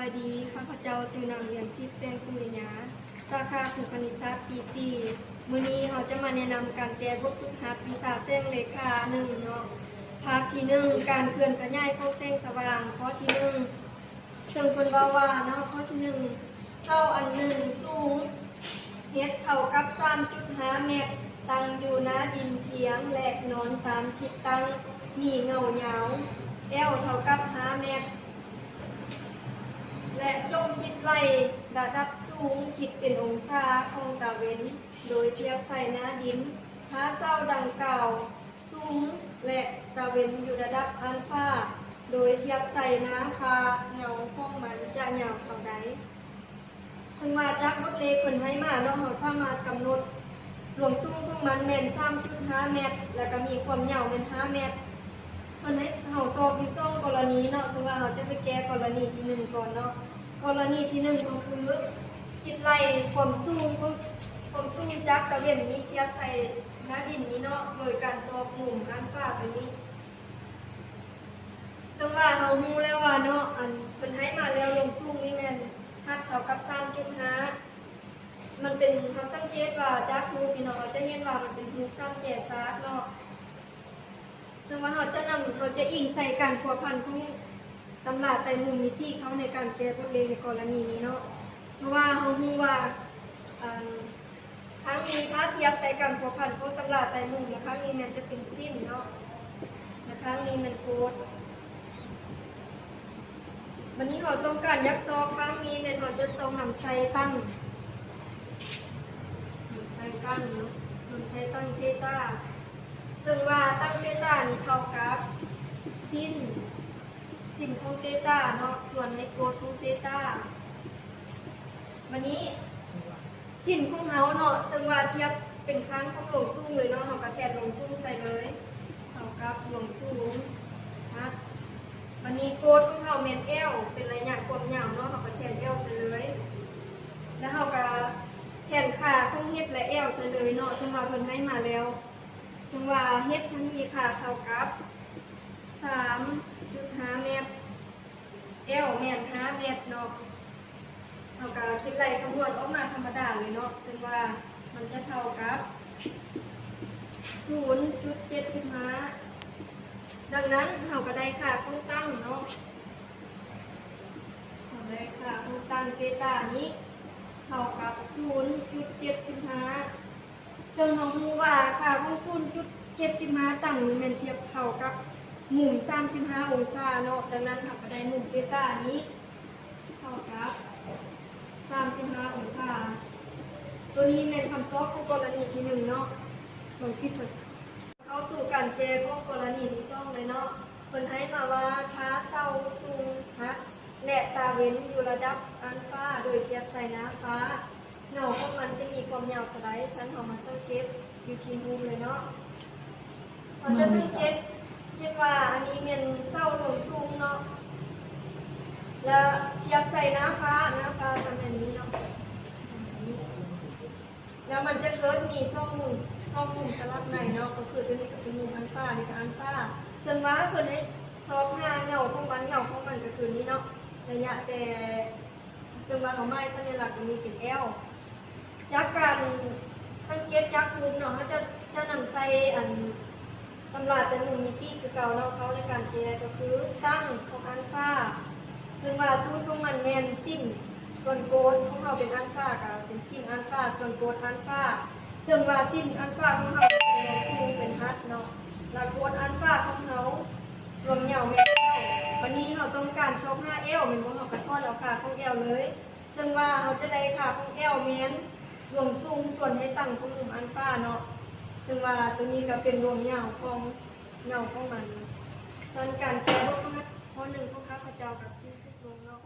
ສະບາຍດີ, ຂ້າພະເຈົ້າຊື່ນາງ ວຽງສິດ ແສງສຸລິຍາ, ສາຂາຄູຄະນິດສາດປີສີ່. ມື້ນີ້ເຮົາຈະມາແນະນຳການແກ້ບົດຝຶກຫັດວິຊາແສງເລຂາໜຶ່ງເນາະ, ພາກທີໜຶ່ງ ການເຄື່ອນຂະຫຍາຍຂອງແສງສະຫວ່າງ. ຂໍ້ທີໜຶ່ງ ເຊິ່ງເພິ່ນເວົ້າວ່າເນາະ, ຂໍ້ທີໜຶ່ງ ເສົາອັນໜຶ່ງສູງ ເຮັດເທົ່າກັບສາມຈຸດຫ້າແມັດ, ຕັ້ງຢູ່ໜ້າດິນພຽງ ແລະ ນອນຕາມທິດຕັ້ງ, ມີເຫງົາຍາວ L ເທົ່າກັບຫ້າແມັດ ແລະ ຈົ່ງຄິດໄລ່ລະດັບສູງ ຄິດເປັນອົງສາຂອງຕາເວັນ ໂດຍທຽບໃສ່ໜ້າດິນ. ຖ້າເສົາດັ່ງກ່າວ ສູງ ແລະ ຕາເວັນຢູ່ລະດັບອັນຟາ ໂດຍທຽບໃສ່ໜ້າຟາ ເຫງົາຂອງມັນຈະຍາວເທົ່າໃດ. ເຊິ່ງວ່າຈາກບົດເລກເພິ່ນໃຫ້ມາເນາະ, ເຮົາສາມາດກຳນົດລວງສູງຂອງມັນແມ່ນສາມຈຸດຫ້າແມັດ ແລ້ວກໍມີຄວາມຍາວແມ່ນຫ້າແມັດ. ເພິ່ນໃຫ້ເຮົາຊອກຢູ່ສອງກໍລະນີເນາະ, ເຊິ່ງວ່າເຮົາຈະໄປແກ້ກໍລະນີທີໜຶ່ງກ່ອນເນາະ. ກໍລະນີທີໜຶ່ງກໍຄື ຄິດໄລ່ຄວາມສູງຂອງ ຄວາມສູງຈາກຕາເວັນນີ້ທຽບໃສ່ໜ້າດິນນີ້ເນາະ ໂດຍການຊອກມຸມອັນຟາຕົວນີ້. ເຊິ່ງວ່າເຮົາຮູ້ແລ້ວວ່າເນາະ, ອັນເພິ່ນໃຫ້ມາແລ້ວ ລວງສູງນີ້ແມ່ນຮັດເທົ່າກັບສາມຈຸດຫ້າ. ມັນເປັນ ເຮົາສັງເກດວ່າຈາກຮູບນີ້ເນາະ, ເຮົາຈະເຫັນວ່າມັນເປັນຮູບສາມແຈສາກເນາະ. ເຊິ່ງວ່າເຮົາຈະນຳ ເຮົາຈະອີງໃສ່ການພົວພັນຂອງຕຳລາໄຕມຸມມິຕິເຂົ້າໃນການແກ້ບົດເລກໃນກໍລະນີນີ້ເນາະ. ເພາະວ່າເຮົາຮູ້ວ່າ ອັນ ຄັ້ງນີ້ ຖ້າທຽບໃສ່ການພົວພັນຂອງຕຳລາໄຕມຸມ ແລ້ວຄັ້ງນີ້ແມ່ນຈະເປັນສິນເນາະ ແລະ ຄັ້ງນີ້ແມ່ນໂກດ. ບັດນີ້ເຮົາຕ້ອງການຢາກຊອກຄັ້ງນີ້ແມ່ນເຮົາຈະຕ້ອງນຳໃສ່ຕັ້ງ ນຳໃສ່ຕັ້ງເນາະ ນຳໃສ່ຕັ້ງເທຕາ ເຊິ່ງວ່າຕັ້ງເທຕານີ້ເທົ່າກັບສິນ ສິນຂອງເທຕາເນາະ ສ່ວນໃນໂກດຂອງເທຕາ. ບັດນີ້ສິນຂອງເຮົາເນາະ ເຊິ່ງວ່າທຽບເປັນຂ້າງຂອງລວງສູງເລີຍເນາະ ເຮົາກໍແທນລວງສູງໃສ່ເລີຍ ເທົ່າກັບລວງສູງ ຮັດ. ບັດນີ້ໂກດຂອງເຮົາແມ່ນ L ເປັນໄລຍະຄວາມຍາວເນາະ ເຮົາກໍແທນ L ໃສ່ເລີຍ ແລ້ວເຮົາກໍແທນຄ່າຂອງ h ແລະ L ໃສ່ເລີຍເນາະ ເຊິ່ງວ່າເພິ່ນໃຫ້ມາແລ້ວ. ເຊິ່ງວ່າ h ມັນມີຄ່າເທົ່າກັບສາມຈຸດຫ້າແມັດ L ແມ່ນຫ້າແມັດເນາະ ເຮົາກໍຄິດໄລ່ຄຳນວນອອກມາທຳມະດາເລີຍເນາະ ເຊິ່ງວ່າມັນຈະເທົ່າກັບສູນຈຸດເຈັດສິບຫ້າ. ດັ່ງນັ້ນເຮົາກໍໄດ້ຄ່າຂອງຕັ້ງເນາະ ເຮົາໄດ້ຄ່າຂອງຕັ້ງເທຕານີ້ເທົ່າກັບສູນຈຸດເຈັດສິບຫ້າ. ເຊິ່ງເຮົາຮູ້ວ່າຄ່າຂອງສູນຈຸດເຈັດສິບຫ້າຕັ້ງນີ້ແມ່ນທຽບເທົ່າກັບມຸມສາມສິບຫ້າອົງສາເນາະ, ດັ່ງນັ້ນເຮົາກໍໄດ້ມຸມເທຕານີ້ເທົ່າກັບສາມສິບຫ້າອົງສາ. ໂຕນີ້ແມ່ນຄຳຕອບຂອງກໍລະນີທີໜຶ່ງເນາະ. ລອງຄິດເບິ່ງ. ເຂົ້າສູ່ການແກ້ຂອງກໍລະນີທີສອງເລີຍເນາະ. ເພິ່ນໃຫ້ມາວ່າ ຖ້າເສົາສູງຫັກ ແລະ ຕາເວັນຢູ່ລະດັບອັນຟາ ໂດຍທຽບໃສ່ໜ້າຟ້າ ເຫງົາຂອງມັນຈະມີຄວາມຍາວເທົ່າໃດ? ຊັ້ນເຮົາມາສັງເກດຢູ່ທີ່ຮູບເລີຍເນາະ. ເຮົາຈະສັງເກດເຫັນວ່າອັນນີ້ແມ່ນເສົາລວງສູງເນາະ ແລ້ວທຽບໃສ່ໜ້າຟ້າ, ໜ້າຟ້າກໍແມ່ນນີ້ເນາະ. ແລ້ວມັນຈະເກີດມີສອງມຸມ, ສອງມຸມສະຫຼັບໃນເນາະ, ກໍຄືຕົວນີ້ກໍເປັນມຸມອັນຟາ, ນີ້ກໍອັນຟາ. ເຊິ່ງວ່າເພິ່ນໃຫ້ຊອກຫາເຫງົາຂອງມັນ, ເຫງົາຂອງມັນກໍຄືນີ້ເນາະ, ໄລຍະແຕ່ ເຊິ່ງວ່າເຮົາໝາຍສັນຍະລັກຕົວນີ້ເປັນ L. ຈາກການສັງເກດຈາກຮູບເນາະ, ເຮົາຈະ, ຈະນຳໃສ່ອັນ ຕຳລາແຕ່ໜຶ່ງມິຕິຄືເກົ່າເນາະ, ເຂົ້າໃນການແກ້ກໍຄືຕັ້ງຂອງອັນຟາ, ເຊິ່ງວ່າສູດຂອງມັນແມ່ນສິນ, ສ່ວນໂກດຂອງເຮົາເປັນອັນຟາ ກໍເປັນສິນອັນຟາ, ສ່ວນໂກດອັນຟາ, ເຊິ່ງວ່າສິນອັນຟາຂອງເຮົາເປັນສູງເປັນຮັດເນາະ, ແລ້ວໂກດອັນຟາຂອງເຮົາລວມຍາວແມ່ນ L. ບັດນີ້ເຮົາຕ້ອງການຊອກຫາ L ແມ່ນບໍ່? ເຮົາກໍຖອນເອົາຄ່າຂອງ L ເລີຍ. ເຊິ່ງວ່າເຮົາຈະໄດ້ຄ່າຂອງ L ແມ່ນລວມສູງສ່ວນໃຫ້ຕັ້ງຂອງມຸມອັນຟາເນາະ, ເຊິ່ງວ່າຕົວນີ້ກໍເປັນລວມຍາວຂອງເຫງົາຂອງມັນ. ສ່ວນການແກ້ບົດຝຶກຫັດຂໍ້ໜຶ່ງຂອງຂ້າພະເຈົ້າກໍສິ້ນສຸດລົງເນາະ.